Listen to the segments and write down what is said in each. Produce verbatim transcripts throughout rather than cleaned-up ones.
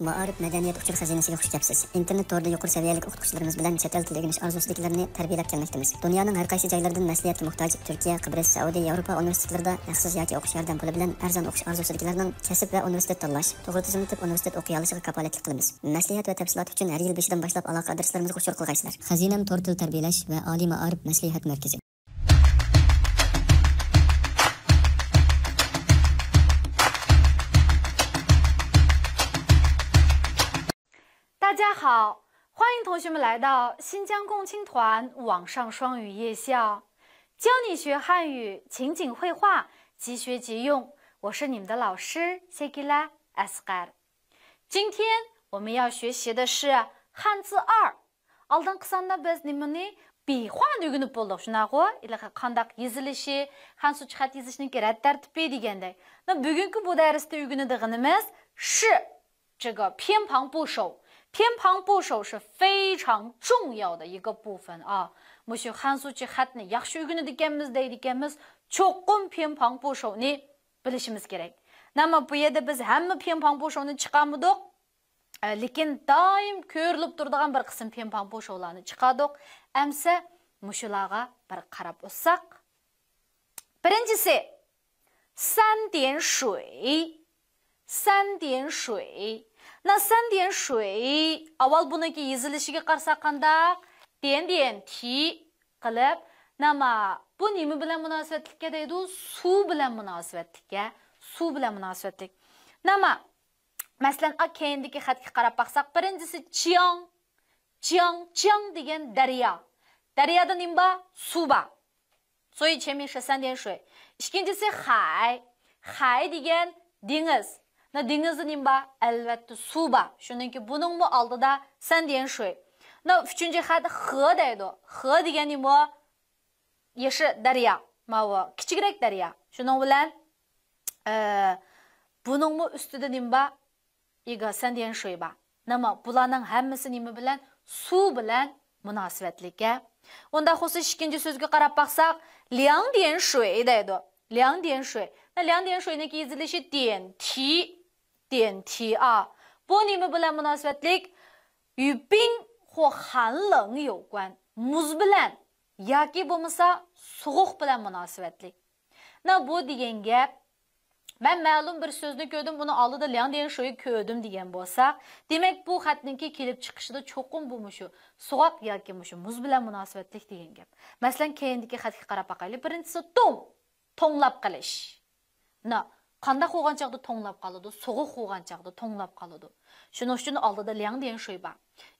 مائارىپ مەدەنىيەت ئۇچۇر خەزىنىسىگە خۇش كەپسىز. ئىنتېرنېت تورىدا يۇقىرى سەۋىيەلىك ئوقۇتقۇچىلىرىمىز بىلەن چەت ئەل تىلى ئۆگىنىش ئارزۇسىدىكىلەرنى تەربىيەلەپ كەلمەكتىمىز. دۇنيانىڭ ھەر قايسى جايلىرىدىن مەسلىھەتكە موھتاج تۈركىيە، قىبرىس، سەئۇدى، ياۋروپا ئۇنىۋېرسىتېتلىرىدا ھەقسىز ياكى ئوقۇش ياردەم پۇلى بىلەن ئەرزان ئوقۇش ئارزۇسىدىكىلەرنىڭ كەسىپ ۋە ئۇنىۋېرسىتېت تاللاش، توغرا تىزىملىتىپ ئۇنىۋېرسىتېت ئوقۇيالىشىغا كاپالەتلىك قىلىمىز. مەسلىھەت ۋە تەپسىلات ئۈچۈن ھەر يىل بېشىدىن باشلاپ ئالاقە ئادرېسلىرىمىزغا ئۇچۇر قىلغايسىلەر. خەزىنەم تور تىل تەربىيەلەش ۋە ئالىي مائارىپ مەسلىھەت مەركىزى. 大家好，欢迎同学们来到新疆共青团网上双语夜校，教你学汉语情景会话，即学即用。我是你们的老师谢吉拉·埃斯盖尔。今天我们要学习的是汉字二。 ئالدىنقى ساندا بىز نېمىنى؟ بىخۇەننى ئۆگىنىپ بولدۇق، شۇنداقغۇ؟ ھېلىقى قانداق يېزىلىشى، خەنسۇچى خەت يېزىشنىڭكى رەت تەرتىپى دېگەندەك. بۈگۈنكى بۇ دەرستە ئۆگىنىدىغىنىمىز شى، 这个偏旁部首. 偏旁部首是非常重要的一个部分啊. مۇشۇ خەنسۇچى خەتنى ياخشى ئۆگىنىدىكەنمىز دەيدىكەنمىز، چوقۇم 偏旁部首نى بىلىشىمىز كېرەك. نېمە، بۇ يەردە بىز ھەممە 偏旁部首نى چىقارمىدۇق. ئە، لېكىن دائىم كۆرۈلۈپ تۇرىدىغان بىر قىسىم 偏旁部首لارنى چىقاردۇق. ئەمسە مۇشۇلارغا بىر قاراپ ئۆتسەك. بىرىنچىسى، 三点水. 三点水. نە، 三点水. ئاۋۋال بۇنىڭكى يېزىلىشىگە قارىساق قانداق؟ 点点提 قىلىپ، نېمە، بۇ نېمە بىلەن مۇناسىۋەتلىككەن دەيدۇ؟ سۇ بىلەن مۇناسىۋەتلىككەن. سۇ بىلەن مۇناسىۋەتلىك. نېمە، مەسىلەن، ئا، كەينىدىكى خەتكە قاراپ باقساق، بىرىنچىسى جياڭ، جياڭ، جياڭ دېگەن دەريا. دەريادا نېمە بار؟ سۇ بار. 所以前面是三点水. ئىككىنچىسى خەي. خەي دېگەن دېڭىز. نە، دېڭىزدا نېمە بار؟ ئەلۋەتتە سۇ بار. شۇنىڭكى بۇنىڭمۇ ئالدىدا 三点水. نە، ئۈچىنچى خەت خې دەيدۇ. خې دېگەن نېمە؟ يېشىل دەريا. ماۋۇ كىچىكرەك دەريا. شۇنىڭ بىلەن، ئە، بۇنىڭمۇ ئۈستىدە نېمە بار؟ 一个三点水 بار. نېمە، بۇلارنىڭ ھەممىسى نېمە بىلەن؟ سۇ بىلەن مۇناسىۋەتلىك. ئۇنداق بولسا ئىككىنچى سۆزگە قاراپ باقساق، 两点水 دەيدۇ. 两点水. نە، 两点水نىڭكى يېزىلىشى 点提. 点提 ئا. بۇ نېمە بىلەن مۇناسىۋەتلىك؟ 与冰或寒冷有关. مۇز بىلەن ياكى بولمىسا سوغۇق بىلەن مۇناسىۋەتلىك. نە، بۇ دېگەن گەپ، مەن مەلۇم بىر سۆزنى كۆردۈم، ئۇنىڭ ئالدىدا 两点水 كۆردۈم دېگەن بولساق، دېمەك، بۇ خەتنىڭكى كېلىپ چىقىشىدا چوقۇم بۇ مۇشۇ سوغۇق ياكى مۇشۇ مۇز بىلەن مۇناسىۋەتلىك دېگەن گەپ. مەسىلەن، كەينىدىكى خەتكە قاراپ باقايلى. بىرىنچىسى توڭ، توڭلاپ قېلىش. نە، قانداق بولغان چاغدا توڭلاپ قالىدۇ؟ سوغۇق بولغان چاغدا توڭلاپ قالىدۇ. شۇنىڭ ئۈچۈن ئالدىدا 两点水 بار.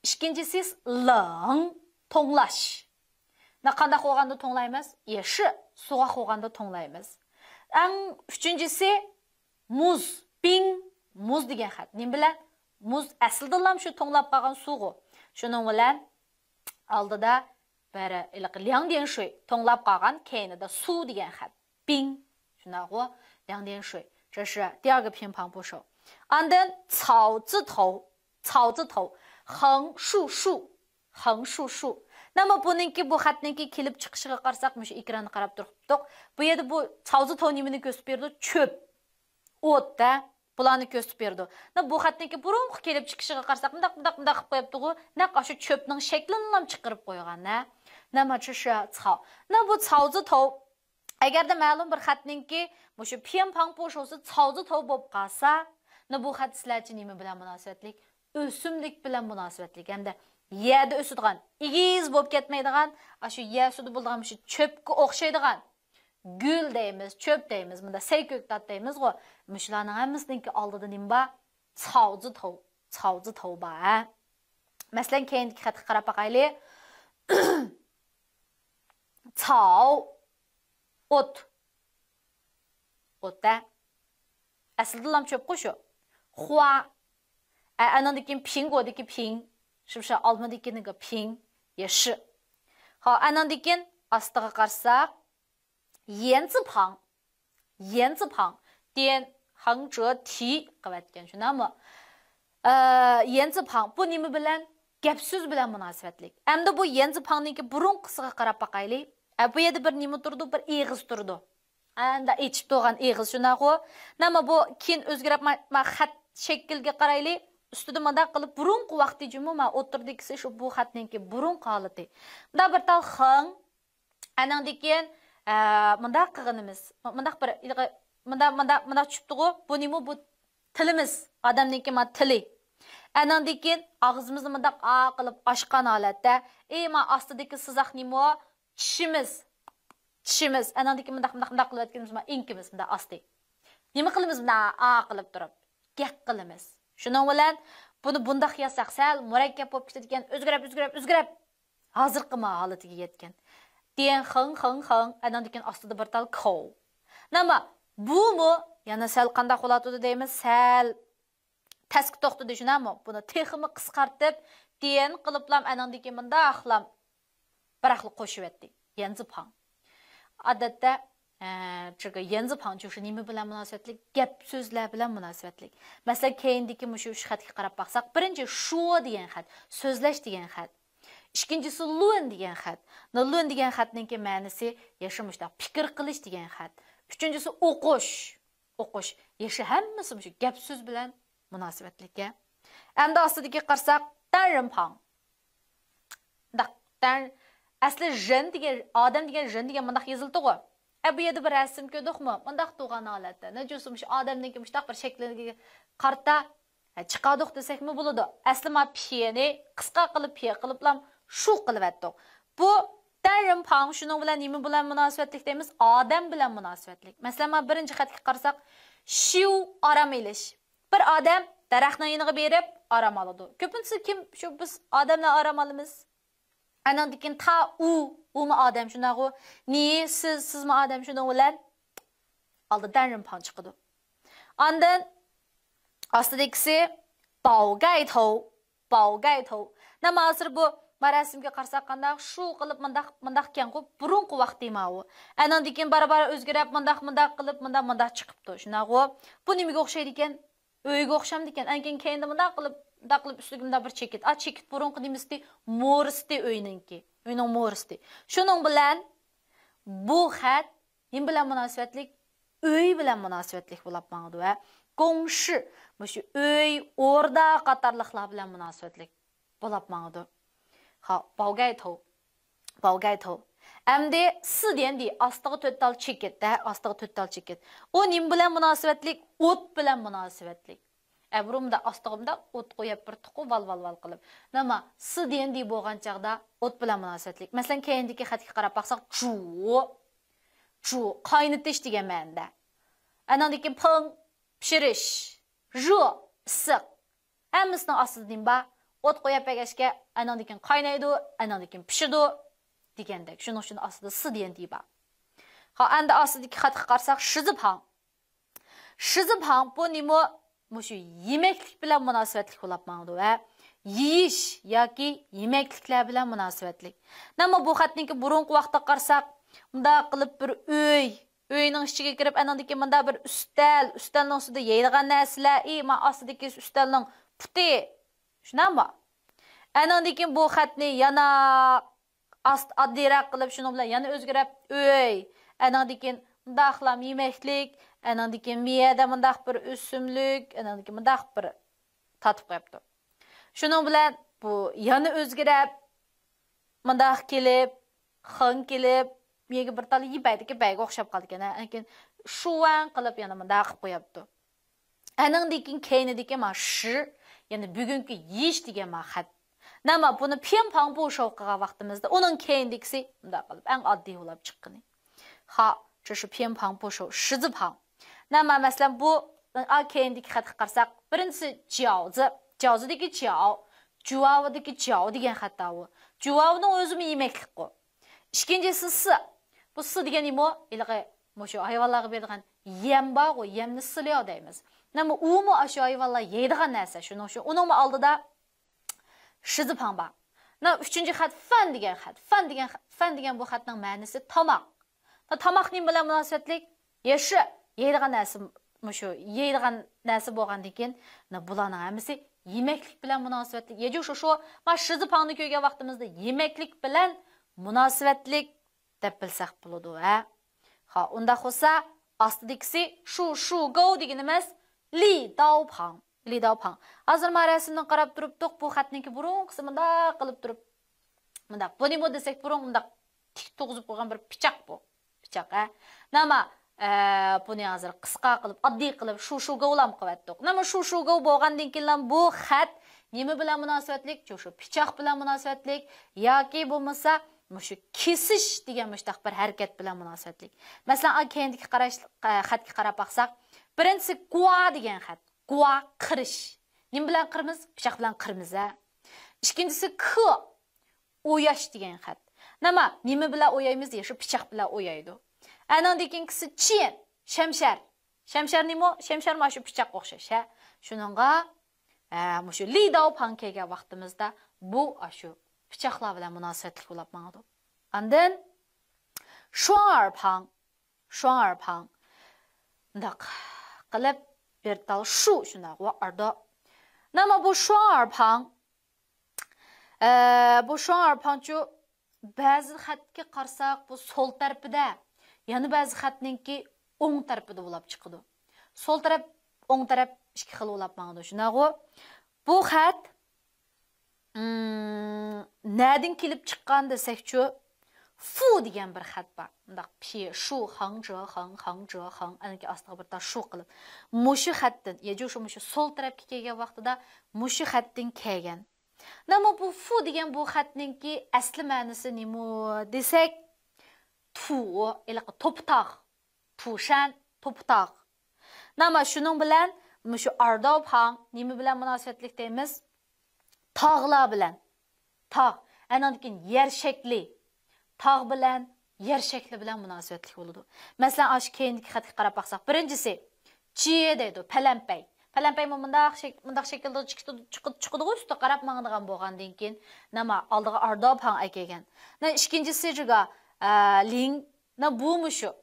ئىككىنچىسى لېڭ، توڭلاش. نە، قانداق بولغاندا توڭلايمىز؟ يېشى، سوغۇق بولغاندا توڭلايمىز. ئەڭ ئۈچىنچىسى مۇز، بىڭ، مۇز دېگەن خەت. نېمە بىلەن؟ مۇز ئەسلىدىنلا شۇ توڭلاپ قالغان سۇغۇ. شۇنىڭ بىلەن ئالدىدا بىر ھېلىقى 两点水، توڭلاپ قالغان، كەينىدە سۇ دېگەن خەت. 冰. شۇنداقغۇ؟ 两点水. 这是第二个偏旁部首. ئاندىن 草字头، 草字头. 横竖竖. 横竖竖. نېمە، بۇنىڭكى، بۇ خەتنىڭكى كېلىپ چىقىشىغا قارىساق، مۇشۇ ئېكراننى قاراپ تۇرۇپتۇق. بۇ يەردە بۇ 草字头 نېمىنى كۆرسىتىپ بېرىدۇ؟ چۆپ. ئوت-دە. بۇلارنى كۆرسىتىپ بېرىدۇ. نە، بۇ خەتنىڭكى بۇرۇنقى كېلىپ چىقىشىغا قارىساق، مۇنداق، مۇنداق، مۇنداق قىلىپ قويۇپتىغۇ. نەق ئاشۇ چۆپنىڭ شەكلىنىلا چىقىرىپ قويغان، نە. نېمە، چىشى، 草. نە، بۇ 草字头. ئەگەردە مەلۇم بىر خەتنىڭكى مۇشۇ 偏旁部首 草字头 بولۇپ قالسا، نە، بۇ خەت سىلەرچە نېمە بىلەن مۇناسىۋەتلىك؟ ئۆسۈملۈك بىلەن مۇناسىۋەتلىك ھەمدە يەردە ئۆسىدىغان، ئېگىز بولۇپ كەتمەيدىغان، ئاشۇ يەر ئۈستىدە بولىدىغان مۇشۇ چۆپكە ئوخشايدىغان، گۈل دەيمىز، چۆپ دەيمىز، مۇنداق سەي كۆكتات دەيمىزغۇ. مۇشۇلارنىڭ ھەممىسىنىڭكى ئالدىدا نېمە بار؟ 草字头، 草字头 بار، ھە. مەسىلەن، كەينىدىكى خەتكە قاراپ باقايلى. 草، ئوت. ئوت-دە. ئەسلىدىلا چۆپقۇ شۇ. 花. ئە، ئانىڭدىن كېيىن 苹果دىكى 苹. شۇ، شۇ ئالمىدىكى 苹. 也是. ھا، ئانىڭدىن كېيىن ئاستىغا قارىساق، 言字旁. 言字旁. 点，横折，提 قىلىۋەتكەن، شۇنداقمۇ؟ ئە، 言字旁. بۇ نېمە بىلەن؟ گەپ سۆز بىلەن مۇناسىۋەتلىك. ئەمدى بۇ 言字旁نىڭكى بۇرۇنقىسىغا قاراپ باقايلى. ئە، بۇ يەردە بىر نېمە تۇرىدۇ؟ بىر ئېغىز تۇرىدۇ. ئەندى ئېچىپ تۇرغان ئېغىز، شۇنداقغۇ؟ نېمە بۇ؟ كېيىن ئۆزگىرىپ، ما، ما خەت شەكلىگە قارايلى. ئۈستىدە مۇنداق قىلىپ بۇرۇنقى ۋاقتى جۇمۇ، ما ئوتتۇرىدىكىسى شۇ بۇ خەتنىڭكى بۇرۇنقى ھالىتى. مۇنداق بىر تال خېڭ، ئەنىڭدىن كېيىن، ئە، مۇنداق قىلغىنىمىز، مۇنداق بىر، مۇنداق، مۇنداق، مۇنداق چۈشۈپتىغۇ، بۇ نېمە؟ بۇ تىلىمىز، ئادەمنىڭكى ما تىلى. ئەنىڭدىن كېيىن ئاغزىمىزنى مۇنداق ئا قىلىپ ئاچقان ھالەتتە، ئى، ما ئاستىدىكى سىزاق نېمە؟ چىشىمىز. چىشىمىز. ئەنىڭدىن كېيىن مۇنداق، مۇنداق، مۇنداق قىلىۋەتكىنىمىز ما ئېڭىكىمىز، مۇنداق ئاستى. نېمە قىلىمىز؟ مۇنداق ئا قىلىپ تۇرۇپ گەپ قىلىمىز. شۇنىڭ بىلەن بۇنى بۇنداق يازساق سەل مۇرەككەپ بولۇپ كېتىدىكەن، ئۆزگىرەپ، ئۆزگىرەپ، ئۆزگىرەپ. ھازىرقى ما ھالىتىگە يەتكەن. دىيەن خېڭ، خېڭ، خېڭ، ئەنىڭدىن كېيىن ئاستىدا بىر تال كوۋ. نېمە؟ بۇمۇ يەنە سەل قانداق بولاتىدۇ دەيمىز، سەل تەسكە توختىدى، شۇنداقمۇ؟ بۇنى تېخىمۇ قىسقارتىپ، دىيەن قىلىپلام، ئەنىڭدىن كېيىن مۇنداقلام بىراقلا قوشۇۋەتتى. يەنزىپاڭ. ئادەتتە، ئە، چۈنكى يەنزىپاڭ چۈشۈ نېمە بىلەن مۇناسىۋەتلىك؟ گەپ سۆزلەر بىلەن مۇناسىۋەتلىك. مەسىلەن، كەينىدىكى مۇشۇ ئۈچ خەتكە قاراپ باقساق، بىرىنچى شۇ دېگەن خەت، سۆزلەش دېگەن خەت. ئىككىنچىسى لۇن دېگەن خەت. نۇ لۇن دېگەن خەتنىڭكى مەنىسى يەنە شۇنداق پىكىر قىلىش دېگەن خەت. ئۈچىنچىسى ئوقۇش. ئوقۇش. يەنە ھەممىسى مۇشۇ گەپ سۆز بىلەن مۇناسىۋەتلىك. ئەمدى ئاستىدىكى قارىساق، دەنرىنپاڭ. داق، دەن، ئەسلى ژېن دېگەن، ئادەم دېگەن ژېن دېگەن مۇنداق يېزىلىدىغۇ. ئە، بۇ يەردە بىر رەسىم كۆردۇقمۇ؟ مۇنداق تۇرغان ھالەتتە. نەجۇسى مۇشۇ ئادەمنىڭكى مۇشۇنداق بىر شەكلىگە قارىتا، ئە، چىقاردۇق دېسەكمۇ بولىدۇ. ئەسلى ما پيېنى قىسقا قىلىپ پيې قىلىپلام شۇ قىلىۋەتتۇق. بۇ دەنرىنپاڭ شۇنىڭ بىلەن نېمە بىلەن مۇناسىۋەتلىك دەيمىز؟ ئادەم بىلەن مۇناسىۋەتلىك. مەسىلەن، ما بىرىنچى خەتكە قارىساق، شىۋ ئارام ئېلىش. بىر ئادەم دەرەخنىڭ يېنىغا بېرىپ ئارام ئالىدۇ. كۆپىنچىسى كىم؟ شۇ بىز ئادەملەر ئارام ئالىمىز. ئەنىڭدىن كېيىن تا ئۇ، ئۇمۇ ئادەم، شۇنداقغۇ؟ نى، سىز، سىزمۇ ئادەم، شۇنىڭ بىلەن ئالدى دەنرىنپاڭ چىقىدۇ. ئاندىن ئاستىدىكىسى باۋگەيتو، باۋگەيتو. نېمە ھازىر بۇ؟ ما رەسىمگە قارىساق قانداق؟ شۇ قىلىپ مۇنداق، مۇنداق ئىكەنغۇ، بۇرۇنقى ۋاقتى ماۋۇ. ئەنىڭدىن كېيىن بارا-بارا ئۆزگىرىپ، مۇنداق، مۇنداق قىلىپ، مۇنداق، مۇنداق چىقىپتۇ. شۇنداقغۇ؟ بۇ نېمىگە ئوخشايدىكەن؟ ئۆيگە ئوخشامدىكەن. ئەنكىن كەينىدە مۇنداق قىلىپ، مۇنداق قىلىپ ئۈستىگە مۇنداق بىر چېكىت. ئا، چېكىت بۇرۇنقى نېمىسىتى؟ مورىسىتى ئۆينىڭكى. ئۆينىڭ مورىسىتى. شۇنىڭ بىلەن بۇ خەت نېمە بىلەن مۇناسىۋەتلىك؟ ئۆي بىلەن مۇناسىۋەتلىك بولاپ ماڭىدۇ ۋە گوڭشى، مۇشۇ ئۆي، ئوردا قاتارلىقلار بىلەن مۇناسىۋەتلىك بولاپ ماڭىدۇ. ھا، باۋگەيتو. باۋگەيتو. ئەمدى سى دېگەندى ئاستىغا تۆت تال چېكىت، ھە، ئاستىغا تۆت تال چېكىت. ئۇ نېمە بىلەن مۇناسىۋەتلىك؟ ئوت بىلەن مۇناسىۋەتلىك. ئەبرۇمدا ئاستىغىمدا ئوت قويۇپ بىر تۇقۇ ۋال، ۋال، ۋال قىلىپ. نېمە؟ سى دېگەندى بولغان چاغدا ئوت بىلەن مۇناسىۋەتلىك. مەسىلەن، كەينىدىكى خەتكە قاراپ باقساق، جۇ، جۇ، قاينىتىش دېگەن مەنىدە. ئەنىڭدىن كېيىن پىڭ، پىشۇرۇش، ژۇ، ئىسسىق. ھەممىسىنىڭ ئاستىدا نېمە بار؟ ئوت قويۇپ بەرگەچكە، ئەنىڭدىن كېيىن قاينايدۇ، ئەنىڭدىن كېيىن پىشىدۇ دېگەندەك. شۇنىڭ ئۈچۈن ئاستىدا سى دېگەن دى بار. ھا، ئەمدى ئاستىدىكى خەتكە قارىساق، شىزىپاڭ. شىزىپاڭ بۇ نېمە؟ مۇشۇ يېمەكلىك بىلەن مۇناسىۋەتلىك بولاپ ماڭىدۇ ۋە يېيىش ياكى يېمەكلىكلەر بىلەن مۇناسىۋەتلىك. نېمە بۇ خەتنىڭكى بۇرۇنقى ۋاقىتقا قارىساق، مۇنداق قىلىپ بىر ئۆي، ئۆينىڭ ئىچىگە كىرىپ، ئەنىڭدىن كېيىن مۇنداق بىر ئۈستەل، ئۈستەلنىڭ ئۈستىدە يەيدىغان نەرسىلەر، ئى، ما ئاستىدىكى ئۈستەلنىڭ پۇتى. شۇنداقمۇ؟ ئەنىڭدىن كېيىن بۇ خەتنى يەنە ئاست-، ئاددىيراق قىلىپ، شۇنىڭ بىلەن يەنە ئۆزگىرەپ، ئۆي، ئەنىڭدىن كېيىن مۇنداقلام يېمەكلىك، ئەنىڭدىن كېيىن مىيەدە مۇنداق بىر ئۆسۈملۈك، ئەنىڭدىن كېيىن مۇنداق بىر تارتىپ قويۇپتۇ. شۇنىڭ بىلەن بۇ يەنە ئۆزگىرەپ، مۇنداق كېلىپ، خېڭ كېلىپ، مىيەگە بىر تال يىپەيدىكى بەيگە ئوخشاپ قالىدىكەن، ھە. لېكىن شۇۋەن قىلىپ يەنە مۇنداق قىلىپ قويۇپتۇ. ئەنىڭدىن كېيىن كەينىدىكى ما شى، يەنى بۈگۈنكى يىش دېگەن ما خەت. نېمە بۇنى پيېنپاڭ بۇشو قىلغان ۋاقتىمىزدا ئۇنىڭ كەينىدىكىسى مۇنداق قىلىپ ئەڭ ئاددىي بولاپ چىققىنى. خا، شۇ، شۇ پيېنپاڭ بۇشو، شىزىپاڭ. نېمە مەسىلەن بۇ، ئا، كەينىدىكى خەتكە قارىساق، بىرىنچىسى جياۋزى، جياۋزىدىكى جياۋ، جۇۋاۋىدىكى جياۋ دېگەن خەت ئاۋۇ. جۇۋاۋنىڭ ئۆزىمۇ يېمەكلىكقۇ. ئىككىنچىسى سى. بۇ سى دېگەن نېمە؟ ھېلىقى مۇشۇ ھايۋانلارغا بېرىدىغان يەم بارغۇ، يەمنى سىلياۋ دەيمىز. نېمە ئۇمۇ ئاشۇ ھايۋانلار يەيدىغان نەرسە، شۇنىڭ ئۈچۈن ئۇنىڭمۇ ئالدىدا شىزىپاڭ بار. مانا ئۈچىنچى خەت فەن دېگەن خەت. فەن دېگەن خەت، فەن دېگەن بۇ خەتنىڭ مەنىسى تاماق. مانا تاماق نېمە بىلەن مۇناسىۋەتلىك؟ يەشى، يەيدىغان نەرسە، مۇشۇ يەيدىغان نەرسە بولغاندىن كېيىن، مانا بۇلارنىڭ ھەممىسى يېمەكلىك بىلەن مۇناسىۋەتلىك. يەجۇ شوشۇ، مانا شىزىپاڭنى كۆرگەن ۋاقتىمىزدا يېمەكلىك بىلەن مۇناسىۋەتلىك دەپ بىلسەك بولىدۇ، ھە. خا، ئۇنداق بولسا ئاستىدىكىسى شۇ، شۇ گوۋ دېگىنىمىز لى داۋپاڭ. لىداۋ پاڭ. ھازىر ما رەسىمدىن قاراپ تۇرۇپتۇق، بۇ خەتنىڭكى بۇرۇنقىسى مۇنداق قىلىپ تۇرۇپ، مۇنداق. بۇ نېمە دېسەك، بۇرۇن مۇنداق تىك تۇرغۇزۇپ قويغان بىر پىچاق بۇ. پىچاق، ھە. ناما، ئە، بۇنى ھازىر قىسقا قىلىپ، ئاددىي قىلىپ، شۇ شۇگوۋلام قىلىۋەتتۇق. ناما شۇ شۇگوۋ بولغاندىن كېيىنلا بۇ خەت نېمە بىلەن مۇناسىۋەتلىك؟ شۇ، شۇ پىچاق بىلەن مۇناسىۋەتلىك ياكى بولمىسا مۇشۇ كېسىش دېگەن مۇشۇنداق بىر ھەرىكەت بىلەن مۇناسىۋەتلىك. مەسىلەن، ئا، كەينىدىكى قاراش، ئە، خەتكە قاراپ باقساق، بىرىنچىسى گۇا دېگەن خەت. گۇا، قىرىش. نېمە بىلەن قىرىمىز؟ پىچاق بىلەن قىرىمىز، ھە. ئىككىنچىسى كۇ، ئوياش دېگەن خەت. ناما، نېمە بىلەن ئويايمىز؟ يا شۇ پىچاق بىلەن ئويايدۇ. ئەنىڭدىن كېيىنكىسى چىيەن، شەمشەر. شەمشەر نېمە؟ شەمشەر مانا شۇ پىچاققا ئوخشاش، ھە. شۇنىڭغا، ھە، مۇشۇ لىداۋ پاڭ كەلگەن ۋاقتىمىزدا بۇ ئاشۇ پىچاقلار بىلەن مۇناسىۋەتلىك بولاپ ماڭىدۇ. ئاندىن شۇاڭئەر پاڭ، شۇاڭئەر پاڭ. مۇنداق قىلىپ بىر تال شۇ، شۇنداق ۋە ئاردا. ناما بۇ شۇاڭئەر پاڭ. ئە، بۇ شۇاڭئەر پاڭچۇ بەزى خەتكە قارىساق، بۇ سول تەرىپىدە، يەنە بەزى خەتنىڭكى ئوڭ تەرىپىدە بولاپ چىقىدۇ. سول تەرەپ، ئوڭ تەرەپ ئىككى خىل بولاپ ماڭىدۇ. شۇنداقغۇ؟ بۇ خەت، ئىم، نەدىن كېلىپ چىققان دېسەكچۇ، فۇ دېگەن بىر خەت بار. مۇنداق پى، شۇ، خاڭ، جى، خاڭ، خاڭ، جى، خاڭ، ئەنكى ئاستىغا بىر تال شۇ قىلىپ. مۇشۇ خەتتىن، يەجۇ شۇ، مۇشۇ سول تەرەپكە كەلگەن ۋاقتىدا مۇشۇ خەتتىن كەلگەن. نەمە بۇ فۇ دېگەن بۇ خەتنىڭكى ئەسلى مەنىسى نېمە دېسەك، تۇ، ھېلىقى توپىتاغ. پۇشەن، توپىتاغ. نەمە شۇنىڭ بىلەن مۇشۇ ئارداۋپاڭ نېمە بىلەن مۇناسىۋەتلىك دەيمىز؟ تاغلار بىلەن. تاغ. ئەنىڭدىن كېيىن يەر شەكلى. تاغ بىلەن يەر شەكلى بىلەن مۇناسىۋەتلىك بولىدۇ. مەسىلەن، ئاشۇ كەينىدىكى خەتكە قاراپ باقساق، بىرىنچىسى، چىيې دەيدۇ، پەلەمپەي. پەلەمپەيمۇ مۇنداق شەك-، مۇنداق شەكىلدە چىقىدۇ، چىقىدۇ، چىقىدىغۇ ئۈستىگە قاراپ ماڭىدىغان بولغاندىن كېيىن، نېمە، ئالدىغا ئارداۋپاڭ ئەكەلگەن. نە، ئىككىنچىسى جىگا، ئە، لىڭ، نە، بۇ مۇشۇ.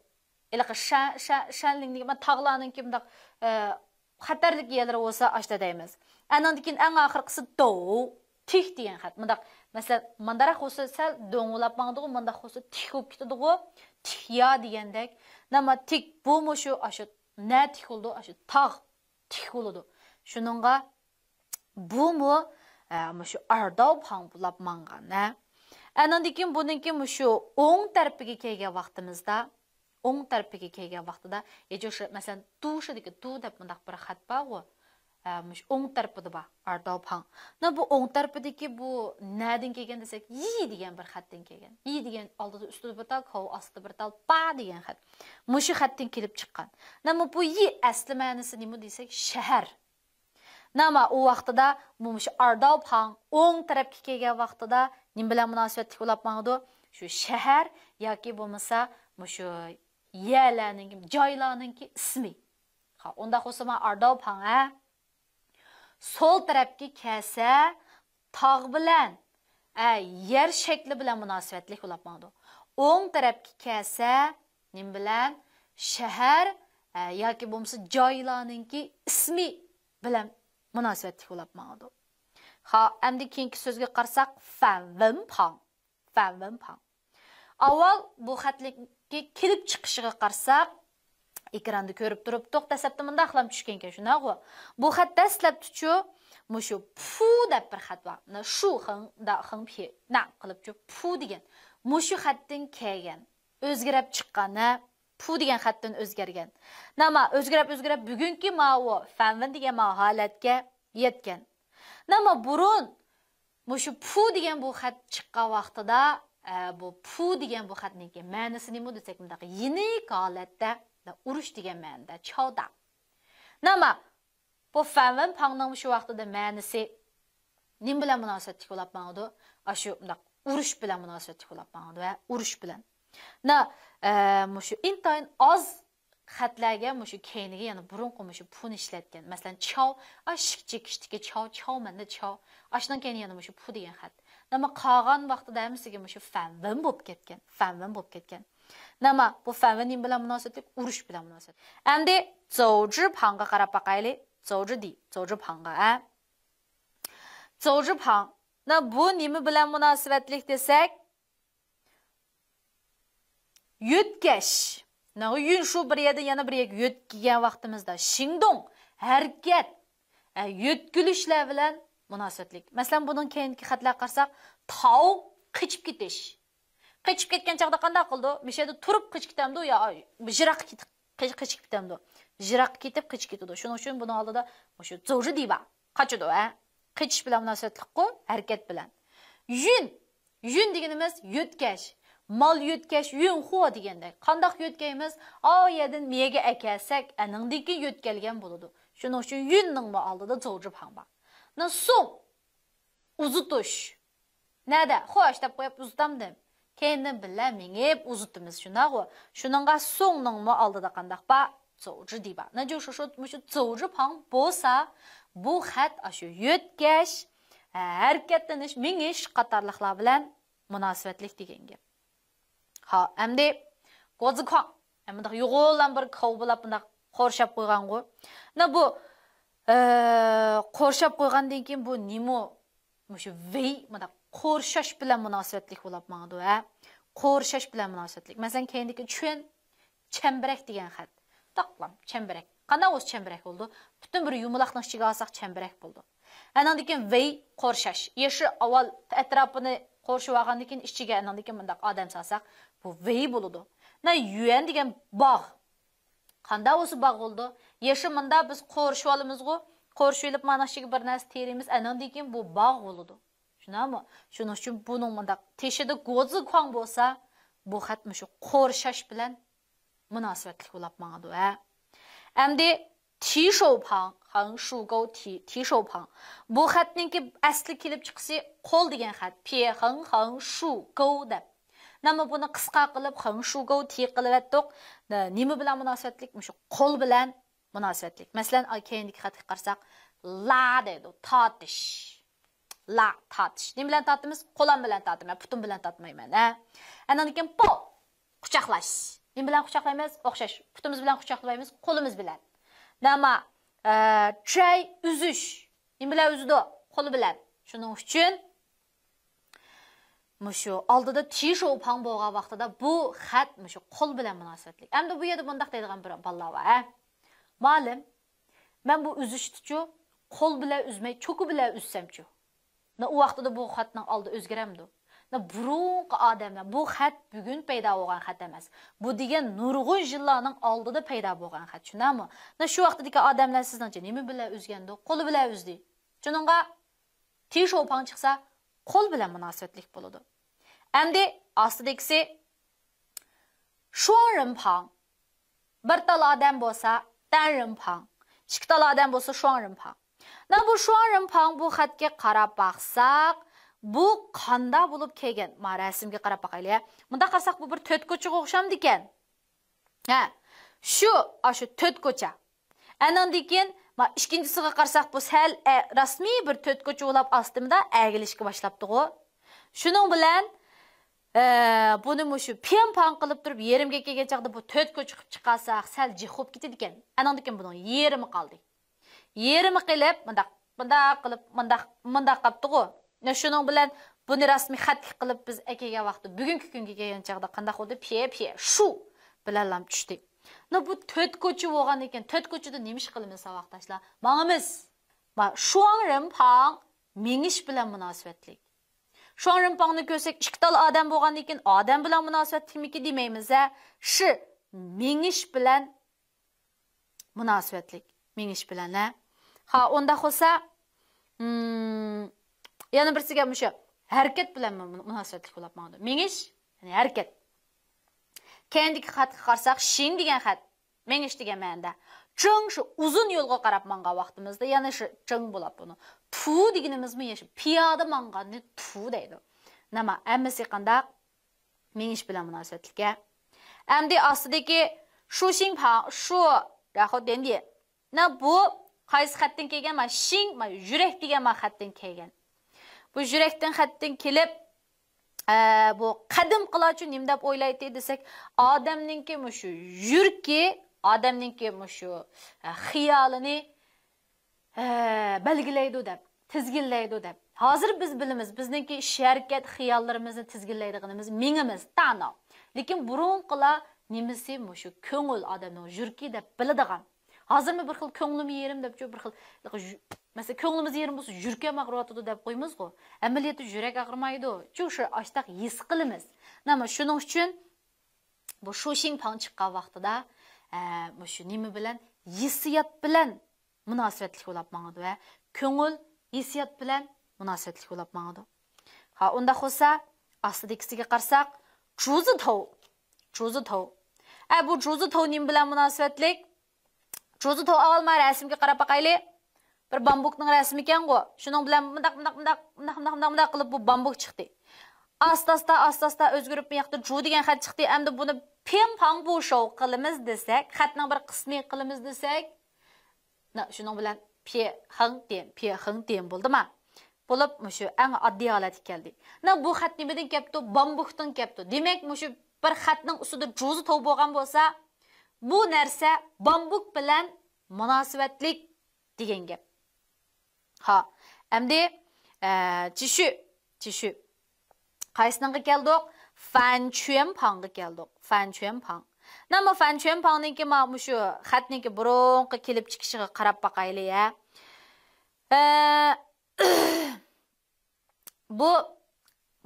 ھېلىقى شە-، شە-، شەنلىڭ دېگەن تاغلارنىڭكى مۇنداق، ئە، خەتەرلىك يەرلىرى بولسا ئاشتا دەيمىز. ئەنىڭدىن كېيىن ئەڭ ئاخىرقىسى دو، تىك دېگەن خەت. مۇنداق، مەسىلەن، مانداراق بولسا سەل دۆڭ بولاپ ماڭىدىغۇ، مانداق بولسا تىك بولۇپ كېتىدىغۇ، تىك يا دېگەندەك. نەمە تىك بۇ مۇشۇ، ئاشۇ نە تىك بولىدۇ، ئاشۇ تاغ تىك بولىدۇ. شۇنىڭغا بۇمۇ، ئە، مۇشۇ ئارداۋپاڭ بولاپ ماڭغان، ھە. ئەنىڭدىن كېيىن بۇنىڭكى مۇشۇ ئوڭ تەرىپىگە كەلگەن ۋاقتىمىزدا، ئوڭ تەرىپىگە كەلگەن ۋاقتىدا، يەجۇشى، مەسىلەن، دۇشىدىكى دۇ دەپ مۇنداق بىر خەت بارغۇ. ئە، مۇشۇ ئوڭ تەرىپىدە بار، ئارداۋپاڭ. نە بۇ ئوڭ تەرىپىدىكى بۇ نەدىن كەلگەن دېسەك، يى دېگەن بىر خەتتىن كەلگەن. يى دېگەن ئالدىدا ئۈستىدە بىر تال، كاۋ ئاستىدا بىر تال، پا دېگەن خەت. مۇشۇ خەتتىن كېلىپ چىققان. نە بۇ يى ئەسلى مەنىسى نېمە دېسەك، شەھەر. ناما ئۇ ۋاقتىدا مۇشۇ ئارداۋپاڭ ئوڭ تەرەپكە كەلگەن ۋاقتىدا نېمە بىلەن مۇناسىۋەتلىك بولاپ ماڭىدۇ؟ شۇ شەھەر ياكى بولمىسا مۇشۇ يەرلەرنىڭكى، جايلارنىڭكى ئىسمى. ھا، ئۇنداق بولسا مانا ئارداۋپاڭ، ھە؟ سول تەرەپكە كەلسە تاغ بىلەن، ئە، يەر شەكلى بىلەن مۇناسىۋەتلىك بولاپ ماڭىدۇ. ئوڭ تەرەپكە كەلسە نېمە بىلەن؟ شەھەر، ئە، ياكى بولمىسا جايلارنىڭكى ئىسمى بىلەن مۇناسىۋەتلىك بولاپ ماڭىدۇ. خا، ئەمدى كېيىنكى سۆزگە قارىساق، فەنۋېنپاڭ. فەنۋېنپاڭ. ئاۋۋال بۇ خەتلىككە كېلىپ چىقىشىغا قارىساق، ئېكراندا كۆرۈپ تۇرۇپتۇق، دەسلەپتە مۇنداقلام چۈشكەنكەن، شۇنداقغۇ؟ بۇ خەت دەسلەپتىچۇ، مۇشۇ پۇ دەپ بىر خەت بار. مۇنە شۇ خېڭ، دا خېڭ پې، نە قىلىپچۇ، پۇ دېگەن. مۇشۇ خەتتىن كەلگەن. ئۆزگىرەپ چىققان، ھە؟ پۇ دېگەن خەتتىن ئۆزگەرگەن. ناما ئۆزگىرەپ، ئۆزگىرەپ، بۈگۈنكى ماۋۇ فەنۋېن دېگەن ماۋۇ ھالەتكە يەتكەن. ناما بۇرۇن مۇشۇ پۇ دېگەن بۇ خەت چىققان ۋاقتىدا، ئە، بۇ پۇ دېگەن بۇ خەتنىڭكى مەنىسى نېمە دېسەك، مۇنداق يېنىك ھالەتتە، ئۇرۇش دېگەن مەنىدە، چاۋدا. ناما بۇ فەنۋېنپاڭنىڭ شۇ ۋاقتىدا مەنىسى نېمە بىلەن مۇناسىۋەتلىك بولاپ ماڭىدۇ؟ ئاشۇ مۇنداق ئۇرۇش بىلەن مۇناسىۋەتلىك بولاپ ماڭىدۇ ۋە ئۇرۇش بىلەن. نە، ئە، مۇشۇ ئىنتايىن ئاز خەتلەرگە مۇشۇ كەينىگە يەنە بۇرۇنقى مۇشۇ پۇنى ئىشلەتكەن. مەسىلەن، چاۋ، ئا، شىك چېكىشتىكى چاۋ، چاۋ مەندە چاۋ. ئاشۇنىڭ كەينى يەنە مۇشۇ پۇ دېگەن خەت. نەمە قالغان ۋاقتىدا ھەممىسىگە مۇشۇ فەنۋېن بولۇپ كەتكەن. فەنۋېن بولۇپ كەتكەن. نەمە بۇ فەنۋېن نېمە بىلەن مۇناسىۋەتلىك؟ ئۇرۇش بىلەن مۇناسىۋەت. ئەمدى زوۋجىپاڭغا قاراپ باقايلى. زوۋجى دېي، زوۋجىپاڭغا، ھە؟ زوۋجىپاڭ. نە بۇ نېمە بىلەن مۇناسىۋەتلىك دېسەك، يۆتكەش. ناغا يۈن شۇ بىر يەردىن يەنە بىر يەرگە يۆتكىگەن ۋاقتىمىزدا، شىڭدۇڭ، ھەرىكەت. ئە، يۆتكىلىشلەر بىلەن مۇناسىۋەتلىك. مەسىلەن، بۇنىڭ كەينىدىكى خەتلەرگە قارىساق، تاۋ قېچىپ كېتىش. قېچىپ كەتكەن چاغدا قانداق قىلىدۇ؟ مۇشۇ يەردە تۇرۇپ قېچىپ كېتەمدۇ يا يىراققا كېتىپ قېچ-، قېچىپ كېتەمدۇ؟ يىراققا كېتىپ قېچىپ كېتىدۇ. شۇنىڭ ئۈچۈن بۇنىڭ ئالدىدا مۇشۇ زوۋجى دەيبا. قاچىدۇ، ھە؟ قېچىش بىلەن مۇناسىۋەتلىكقۇ، ھەرىكەت بىلەن. يۈن. يۈن دېگىنىمىز يۆتكەش. مال يۆتكەش، يۈنخۇا دېگەندەك. قانداق يۆتكەيمىز؟ ئاۋۇ يەردىن مېيەگە ئەكەلسەك، ئەنىڭدىن كېيىن يۆتكەلگەن بولىدۇ. شۇنىڭ ئۈچۈن يۈننىڭمۇ ئالدىدا زوۋجى پاڭ بار. نە سۇڭ. ئۇزىتىش. نەدە؟ خوش دەپ قويۇپ ئۇزىتامدىم. كەينىدىن بىللە مېڭىپ ئۇزىتىمىز، شۇنداقغۇ؟ شۇنىڭغا سۇڭنىڭمۇ ئالدىدا قانداق بار؟ زوۋجى دەيبا. نەجۇ شۇ، شۇ، مۇشۇ زوۋجى پاڭ بولسا، بۇ خەت ئاشۇ يۆتكەش، ھەرىكەتلىنىش، مېڭىش قاتارلىقلار بىلەن مۇناسىۋەتلىك دېگەن گەپ. ھا، ئەمدى گوزىكۇاڭ. ئە، مۇنداق يوغانلا بىر كاۋا بولاپ مۇنداق قورشاپ قويغانغۇ. نە بۇ، ئە، قورشاپ قويغاندىن كېيىن بۇ نېمە؟ مۇشۇ ۋېي مۇنداق قورشاش بىلەن مۇناسىۋەتلىك بولاپ ماڭىدۇ، ھە؟ قورشاش بىلەن مۇناسىۋەتلىك. مەسىلەن، كەينىدىكى چۈەن چەمبىرەك دېگەن خەت. تاقلام، چەمبىرەك. قانداق بولسا چەمبىرەك بولىدۇ؟ پۈتۈن بىر يۇمىلاقنىڭ ئىچىگە ئالساق چەمبىرەك بولىدۇ. ئەنىڭدىن كېيىن ۋېي قورشاش. يېشى ئاۋۋال ئەتراپىنى قورشىۋالغاندىن كېيىن ئىچىگە ئەنىڭدىن كېيىن مۇنداق ئادەم سالساق، بۇ ۋېي بولىدۇ. نە يۈەن دېگەن باغ. قانداق بولسا باغ بولىدۇ. يېشى مۇندا بىز قورشىۋالىمىزغۇ، قورشىۋېلىپ مانا ئىچىگە بىر نەرسە تېرىيمىز، ئەنىڭدىن كېيىن بۇ باغ بولىدۇ. شۇنداقمۇ؟ شۇنىڭ ئۈچۈن بۇنىڭ مۇنداق تېشىدا گوزىكۇاڭ بولسا، بۇ خەت مۇشۇ قورشاش بىلەن مۇناسىۋەتلىك بولاپ ماڭىدۇ، ھە. ئەمدى تىشوپاڭ، خېڭ شۇگو تى-، تىشوپاڭ. بۇ خەتنىڭكى ئەسلى كېلىپ چىقىشى قول دېگەن خەت. پې خېڭ، خېڭ شۇگو دەپ. نەمە بۇنى قىسقا قىلىپ، خېڭ شۇگو تى قىلىۋەتتۇق. نە-، نېمە بىلەن مۇناسىۋەتلىك؟ مۇشۇ قول بىلەن مۇناسىۋەتلىك. مەسىلەن، ئا، كەينىدىكى خەتكە قارىساق، لا دەيدۇ، تارتىش. لا، تارتىش. نېمە بىلەن تارتىمىز؟ قولام بىلەن تارتىمەن، پۇتۇم بىلەن تارتمايمەن، ھە. ئەنىڭدىن كېيىن پو، قۇچاقلاش. نېمە بىلەن قۇچاقلايمىز؟ ئوخشاش. پۇتىمىز بىلەن قۇچاقلايمىز، قولىمىز بىلەن. نەما، ئە، چەي ئۈزۈش. نېمە بىلەن ئۈزىدۇ؟ قولى بىلەن. شۇنىڭ ئۈچۈن مۇشۇ ئالدىدا تىشوپاڭ بولغان ۋاقتىدا بۇ خەت مۇشۇ قول بىلەن مۇناسىۋەتلىك. ئەمدى بۇ يەردە مۇنداق دەيدىغان بىر بالىلار بار، ھە. مۇئەللىم، مەن بۇ ئۈزۈشتىچۇ، قول بىلەن ئۈزمەي، چوكا بىلەن ئۈزسەمچۇ؟ نە ئۇ ۋاقتىدا بۇ خەتنىڭ ئالدى ئۆزگىرەمدۇ؟ نە بۇرۇنقى ئادەملەر، بۇ خەت بۈگۈن پەيدا بولغان خەت ئەمەس. بۇ دېگەن نۇرغۇن يىللارنىڭ ئالدىدا پەيدا بولغان خەت، شۇنداقمۇ؟ نە شۇ ۋاقتىدىكى ئادەملەر سىزنىڭچە نېمە بىلەن ئۈزگەندۇ؟ قولى بىلەن ئۈزدى. شۇنىڭغا تىشوپاڭ چىقسا، قول بىلەن مۇناسىۋەتلىك بولىدۇ. ئەمدى ئاستىدىكىسى شۇاڭرىنپاڭ. بىر تال ئادەم بولسا، تەنرىنپاڭ. ئىككى تال ئادەم بولسا، شۇاڭرىنپاڭ. مانا بۇ شۇاڭرىنپاڭ بۇ خەتكە قاراپ باقساق، بۇ قانداق بولۇپ كەلگەن؟ ما رەسىمگە قاراپ باقايلى. مۇنداق قارىساق، بۇ بىر تۆت كوچىغا ئوخشامدىكەن؟ ھە، شۇ، ئاشۇ تۆت كوچا. ئەنىڭدىن كېيىن، ما، ئىككىنچىسىغا قارىساق، بۇ سەل، ئە، رەسمىي بىر تۆت كوچا بولاپ ئاستىمدا ئەگىلىشكە باشلاپتىغۇ. شۇنىڭ بىلەن، ئە، بۇنى مۇشۇ پىڭ پاڭ قىلىپ تۇرۇپ، يېرىمگە كەلگەن چاغدا بۇ تۆت كوچا قىلىپ چىقارساق، سەل جىق بولۇپ كېتىدىكەن. ئەنىڭدىن كېيىن بۇنىڭ يېرىمى قالدى. يېرىمى قىلىپ، مۇنداق، مۇنداق قىلىپ، مۇنداق، مۇنداق قاپتىغۇ. يا شۇنىڭ بىلەن بۇنى رەسمىي خەتلىك قىلىپ بىز ئەكەلگەن ۋاقىتتا، بۈگۈنكى كۈنگە كەلگەن چاغدا قانداق بولدى؟ پيې، پيې، شۇ بىلەنلا چۈشتى. نو بۇ تۆت كوچا بولغاندىن كېيىن، تۆت كوچىدا نېمە ئىش قىلىمىز، ساۋاقداشلار؟ ماڭىمىز. ما، شۇاڭرىنپاڭ مېڭىش بىلەن مۇناسىۋەتلىك. شۇاڭرىنپاڭنى كۆرسەك، ئىككى تال ئادەم بولغاندىن كېيىن، ئادەم بىلەن مۇناسىۋەتلىكمىكى دېمەيمىز، ھە؟ شى، مېڭىش بىلەن مۇناسىۋەتلىك، مېڭىش بىلەن، ھە. ھا، ئۇنداق بولسا، مم، يەنە بىرسىگە مۇشۇ ھەرىكەت بىلەن مۇ-، مۇناسىۋەتلىك بولۇپ ماڭىدۇ. مېڭىش، يەنى ھەرىكەت. كەينىدىكى خەتكە قارىساق، شىڭ دېگەن خەت، مېڭىش دېگەن مەنىدە. چىڭ شۇ ئۇزۇن يولغا قاراپ ماڭغان ۋاقتىمىزدا يەنە شۇ چىڭ بولاپ بۇنى. تۇ دېگىنىمىزمۇ يەنە شۇ پىيادە ماڭغاننى تۇ دەيدۇ. نېمە، ھەممىسى قانداق؟ مېڭىش بىلەن مۇناسىۋەتلىك. ئەمدى ئاستىدىكى شۇ شىڭ پاڭ، شۇ، راخو دېندى. نە بۇ قايسى خەتتىن كەلگەن؟ ما شىڭ، ما يۈرەك دېگەن ما خەتتىن كەلگەن. بۇ يۈرەكتىن خەتتىن كېلىپ، ئە، بۇ قەدىمكىلارچۇ نېمە دەپ ئويلايتتى دېسەك، ئادەمنىڭكى مۇشۇ يۈرىكى، ئادەمنىڭكى مۇشۇ، ئە، خىيالىنى ھە، بەلگىلەيدۇ دەپ، تىزگىنلەيدۇ دەپ. ھازىر بىز بىلىمىز، بىزنىڭكى ئىش ھەرىكەت، خىياللىرىمىزنى تىزگىنلەيدىغىنىمىز مېڭىمىز، تاناۋ. لېكىن بۇرۇنقىلار نېمىسى مۇشۇ كۆڭۈل، ئادەمنىڭ يۈرىكى دەپ بىلىدىغان. ھازىرمۇ بىر خىل كۆڭلۈم يېرىم دەپ، بىر خىل، مەسىلەن، كۆڭلىمىز يېرىم بولسا، يۈرىكىم ئاغرىۋاتىدۇ دەپ قويىمىزغۇ. ئەمەلىيەتتە يۈرەك ئاغرىمايدۇ. شۇ، شۇ ئاشتاق ھېس قىلىمىز. نېمە، شۇنىڭ ئۈچۈن بۇ شۇشىڭ پاڭ چىققان ۋاقتىدا، ئە، مۇشۇ نېمە بىلەن، ھېسسىيات بىلەن مۇناسىۋەتلىك بولاپ ماڭىدۇ ۋە كۆڭۈل ھېسسىيات بىلەن مۇناسىۋەتلىك بولاپ ماڭىدۇ. ھا، ئۇنداق بولسا، ئاستىدىكىسىگە قارىساق، جۇزىتو. جۇزىتو. ئە، بۇ جۇزىتو نېمە بىلەن مۇناسىۋەتلىك؟ جۇزىتو، ئاۋۋال مانا رەسىمگە قاراپ باقايلى. بىر بامبۇكنىڭ رەسىمى ئىكەنغۇ. شۇنىڭ بىلەن مۇنداق، مۇنداق، مۇنداق، مۇنداق، مۇنداق، مۇنداق، مۇنداق قىلىپ بۇ بامبۇك چىقتى. ئاستا، ئاستا، ئاستا، ئاستا ئۆزگىرىپ، بۇ ياقتا جۇ دېگەن خەت چىقتى. ئەمدى بۇنى پيېن پاڭ بۇ شوۋ قىلىمىز دېسەك، خەتنىڭ بىر قىسمى قىلىمىز دېسەك، نا، شۇنىڭ بىلەن پيې خېڭ تيېن، پيې خېڭ تيېن بولدىما؟ بولۇپ، مۇشۇ ئەڭ ئاددىي ھالەتكە كەلدى. نا، بۇ خەت نېمىدىن كەپتۇ؟ بامبۇكتىن كەپتۇ. دېمەك، مۇشۇ بىر خەتنىڭ ئۈستىدە جۇزىتو بولغان بولسا، بۇ نەرسە بامبۇك بىلەن مۇناسىۋەتلىك دېگەن گەپ. ھا، ئەمدى، ئە، چىشۈ، چىشۈ. قايسىنىڭغا كەلدۇق؟ فەنچۈەنپاڭغا كەلدۇق. فەنچۈەنپاڭ. نېمە، فەنچۈەنپاڭنىڭكى ما-، مۇشۇ خەتنىڭكى بۇرۇنقى كېلىپ چىقىشىغا قاراپ باقايلى، ھە. ئە، بۇ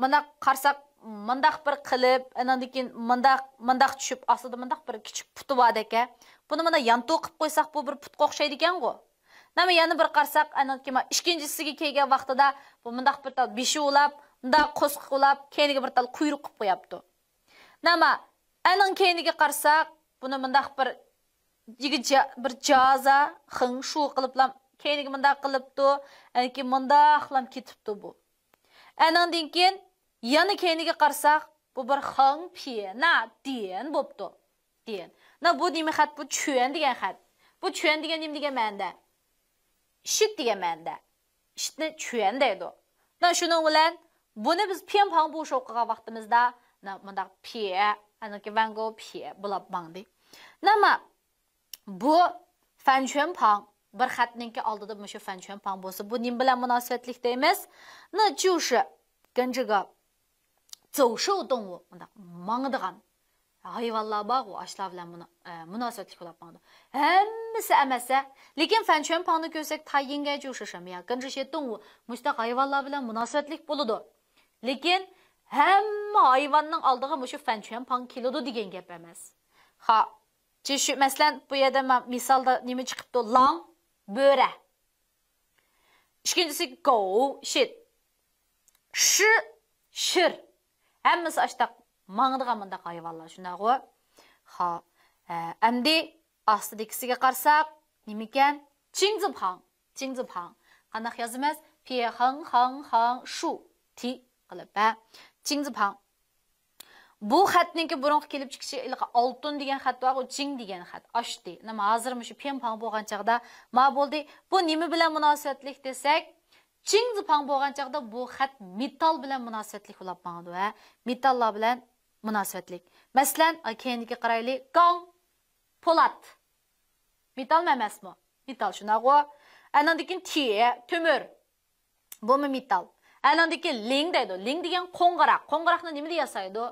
مۇنداق قارىساق، مۇنداق بىر قىلىپ، ئاناندىن كېيىن مۇنداق، مۇنداق چۈشۈپ، ئاستىدا مۇنداق بىر كىچىك پۇتى باردەك، ھە. بۇنى مانا يانتۇ قىلىپ قويساق، بۇ بىر پۇتقا ئوخشايدىكەنغۇ. نېمە، يەنە بىر قارىساق، ئاناندىن كېيىن ئىككىنچىسىگە كەلگەن ۋاقتىدا بۇ مۇنداق بىر تال بېشى بولاپ، مۇنداق قورسىقى بولاپ، كەينىگە بىر تال قۇيرۇق قىلىپ قوياپتۇ. نېمە، ئەنىڭ كەينىگە قارىساق، بۇنى مۇنداق بىر، يىگە جا-، بىر جازا، خېڭ شۇ قىلىپلا كەينىگە مۇنداق قىلىپتۇ، ئەنكى مۇنداقلام كېتىپتۇ بۇ. ئەنىڭدىن كېيىن يەنە كەينىگە قارىساق، بۇ بىر خېڭ پيې نا ديەن بوپتۇ. ديەن. نا، بۇ نېمە خەت؟ بۇ چۈەن دېگەن خەت. بۇ چۈەن دېگەن نېمە دېگەن مەنىدە؟ ئىشىك دېگەن مەنىدە. ئىشىكنى چۈەن دەيدۇ. مانا شۇنىڭ بىلەن بۇنى بىز پيېن پاڭ بۇ شوۋ قىلغان ۋاقتىمىزدا، مانا مۇنداق پيې، ئانىڭكى ۋەنگو پيې بولاپ ماڭدى. نېمە، بۇ فەنچۈەن پاڭ، بىر خەتنىڭكى ئالدىدا مۇشۇ فەنچۈەن پاڭ بولسا، بۇ نېمە بىلەن مۇناسىۋەتلىك دەيمىز؟ نېچۈشى، گېنجىگا، زوۋشوۋ دۇڭۋۇ، مۇنداق ماڭىدىغان ھايۋانلار بارغۇ، ئاشۇلار بىلەن مۇنا-، ئە، مۇناسىۋەتلىك بولاپ ماڭىدۇ. ھەممىسى ئەمەس-ھە. لېكىن فەنچۈەن پاڭنى كۆرسەك، تايىنگەي جۇشۇشەم يا گېنجىشى دۇڭۋۇ، مۇشۇنداق ھايۋانلار بىلەن مۇناسىۋەتلىك بولىدۇ. لېكىن ھەممە ھايۋاننىڭ ئالدىغا مۇشۇ فەنچۈەن پاڭ كېلىدۇ دېگەن گەپ ئەمەس. خا، چىشۈ، مەسىلەن، بۇ يەردە ما-، مىسالدا نېمە چىقىپتۇ؟ لاڭ، بۆرە. ئىككىنچىسى گوۋ، شىت. شى، شىر. ھەممىسى ئاشتاق ماڭىدىغان مۇنداق ھايۋانلار، شۇنداقغۇ؟ خا، ئە، ئەمدى ئاستىدىكىسىگە قارىساق، نېمىكەن؟ چىڭزىپاڭ، چىڭزىپاڭ. قانداق يازىمىز؟ پيې خېڭ خېڭ خېڭ شۇ، تى قىلىپ، ھە. چىڭزىپاڭ. بۇ خەتنىڭكى بۇرۇنقى كېلىپ چىقىشى ھېلىقى ئالتۇن دېگەن خەت بارغۇ، چىڭ دېگەن خەت ئاشتى. نېمە، ھازىر مۇشۇ پيېن پاڭ بولغان چاغدا ما بولدى. بۇ نېمە بىلەن مۇناسىۋەتلىك دېسەك، چىڭ زىپاڭ بولغان چاغدا بۇ خەت مېتال بىلەن مۇناسىۋەتلىك بولاپ ماڭىدۇ، ھە. مېتاللار بىلەن مۇناسىۋەتلىك. مەسىلەن، ئا، كەينىدىكى قارايلى. گاڭ، پولات. مېتالمۇ ئەمەسمۇ؟ مېتال شۇنداقغۇ. ئەنىڭدىن كېيىن تيې، تۆمۈر. بۇمۇ مېتال. ئەنىڭدىكى لىڭ دەيدۇ. لىڭ دېگەن قوڭغۇراق. قوڭغۇراقنى نېمىدىن ياسايدۇ؟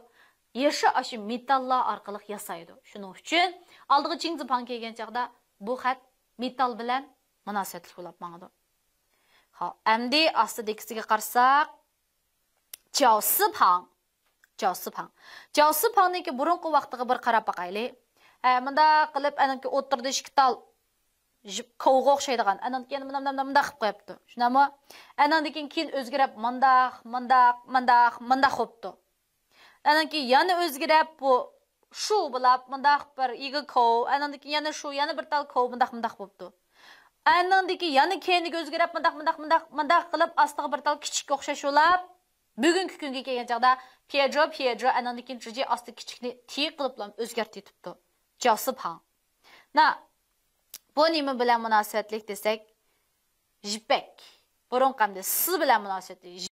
يەشە ئاشۇ مېتاللار ئارقىلىق ياسايدۇ. شۇنىڭ ئۈچۈن ئالدىغا چىڭزىپاڭ كەلگەن چاغدا بۇ خەت مېتال بىلەن مۇناسىۋەتلىك بولۇپ ماڭىدۇ. خاپ، ئەمدى ئاستىدىكىسىگە قارىساق، جاۋسىپاڭ. جاۋسىپاڭ. جاۋسىپاڭنىڭكى بۇرۇنقى ۋاقتىغا بىر قاراپ باقايلى. ھە، مۇنداق قىلىپ، ئەنىڭكى ئوتتۇرىدا ئىككى تال ژىپ كوۋغا ئوخشايدىغان، ئەنىڭدىن كېيىن مۇنداق، مۇنداق، مۇنداق قىلىپ قويۇپتۇ. شۇنداقمۇ؟ ئەنىڭدىن كېيىن، كېيىن ئۆزگىرىپ، مۇنداق، مۇنداق، مۇنداق، مۇنداق بوپتۇ. ئەنىڭدىن كېيىن يەنە ئۆزگىرىپ، بۇ شۇ بولاپ، مۇنداق بىر يىگە كوۋ، ئەنىڭدىن كېيىن يەنە شۇ، يەنە بىر تال كوۋ، مۇنداق، مۇنداق بوپتۇ. ئەنىڭدىن كېيىن يەنە كەينىگە ئۆزگىرىپ، مۇنداق، مۇنداق، مۇنداق، مۇنداق قىلىپ، ئاستىغا بىر تال كىچىككە ئوخشاش بولاپ، بۈگۈنكى كۈنگە كەلگەن چاغدا پيېجو، پيېجو، ئەنىڭدىن كېيىن جىجى ئاستا كىچىكنى تى قىلىپلا ئۆزگەرتىۋېتىپتۇ. جاۋسىپاڭ. نا، بۇ نېمە بىلەن مۇناسىۋەتلىك دېسەك، يىپەك. بۇرۇنقى ھەمدە سى بىلەن مۇناسىۋەتلىك.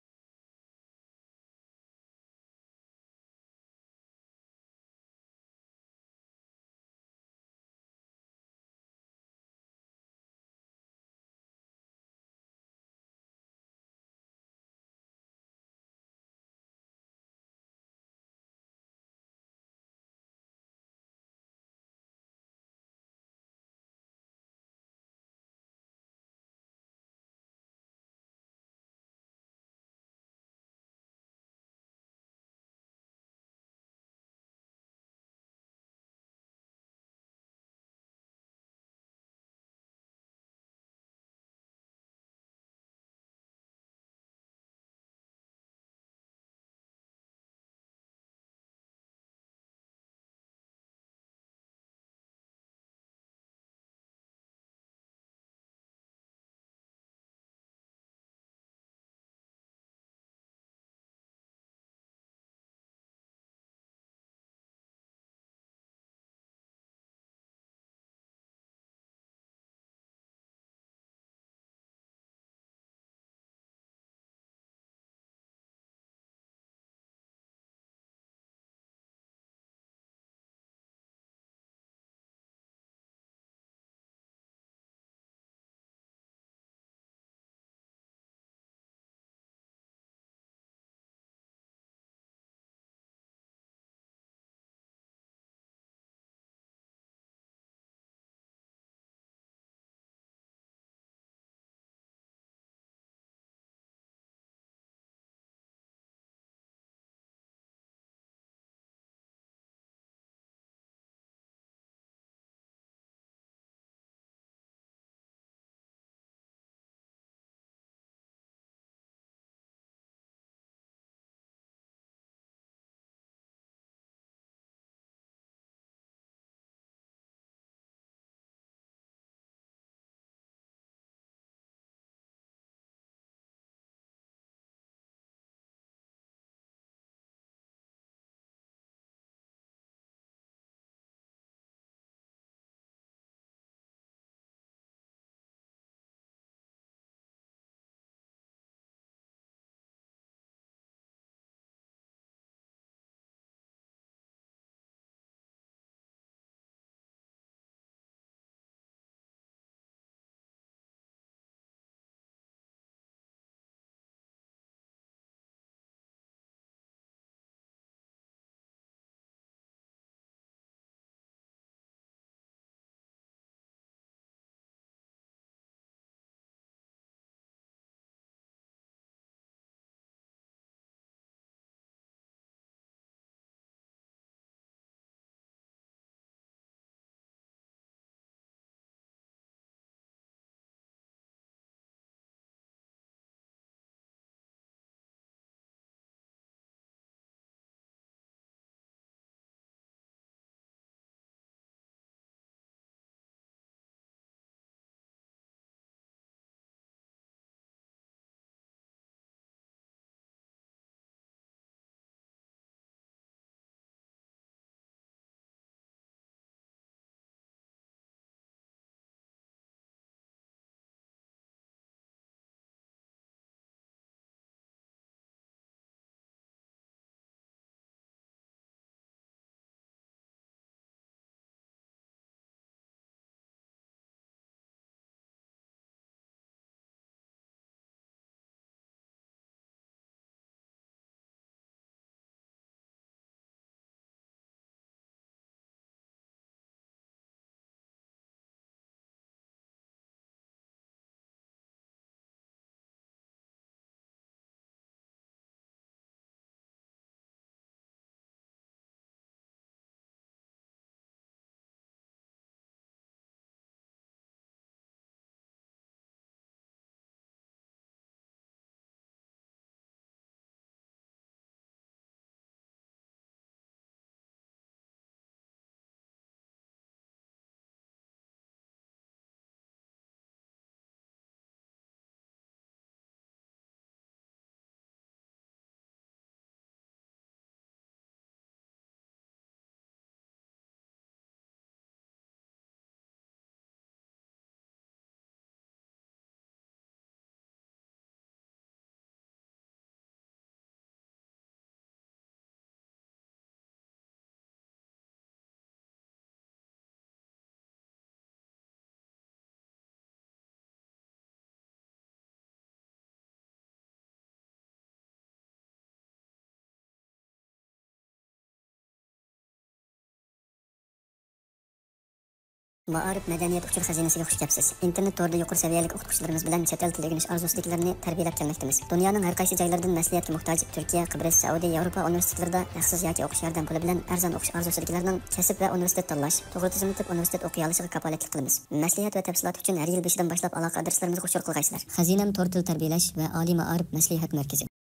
مائارىپ مەدەنىيەت ئۇچۇر خەزىنىسىگە خۇش كەپسىز. ئىنتېرنېت تورىدا يۇقىرى سەۋىيەلىك ئوقۇتقۇچىلىرىمىز بىلەن چەت ئەل تىلى ئۆگىنىش ئارزۇسىدىكىلەرنى تەربىيەلەپ كەلمەكتىمىز. دۇنيانىڭ ھەر قايسى جايلىرىدىن مەسلىھەتكە موھتاج تۈركىيە، قىبرىس، سەئۇدى، ياۋروپا ئۇنىۋېرسىتېتلىرىدا ھەقسىز ياكى ئوقۇش ياردەم پۇلى بىلەن ئەرزان ئوقۇش ئارزۇسىدىكىلەرنىڭ كەسىپ ۋە ئۇنىۋېرسىتېت تاللاش، توغرا تىزىملىتىپ ئۇنىۋېرسىتېت ئوقۇيالىشىغا كاپالەتلىك قىلىمىز. مەسلىھەت ۋە تەپسىلات ئۈچۈن ھەر يىل بېشىدىن باشلاپ ئالاقە ئادرېسلىرىمىزغا ئۇچۇر قىلغايسىلەر. خەزىنەم تور تىل تەربىيەلەش ۋە ئالىي مائارىپ مەسلىھەت مەركىزى.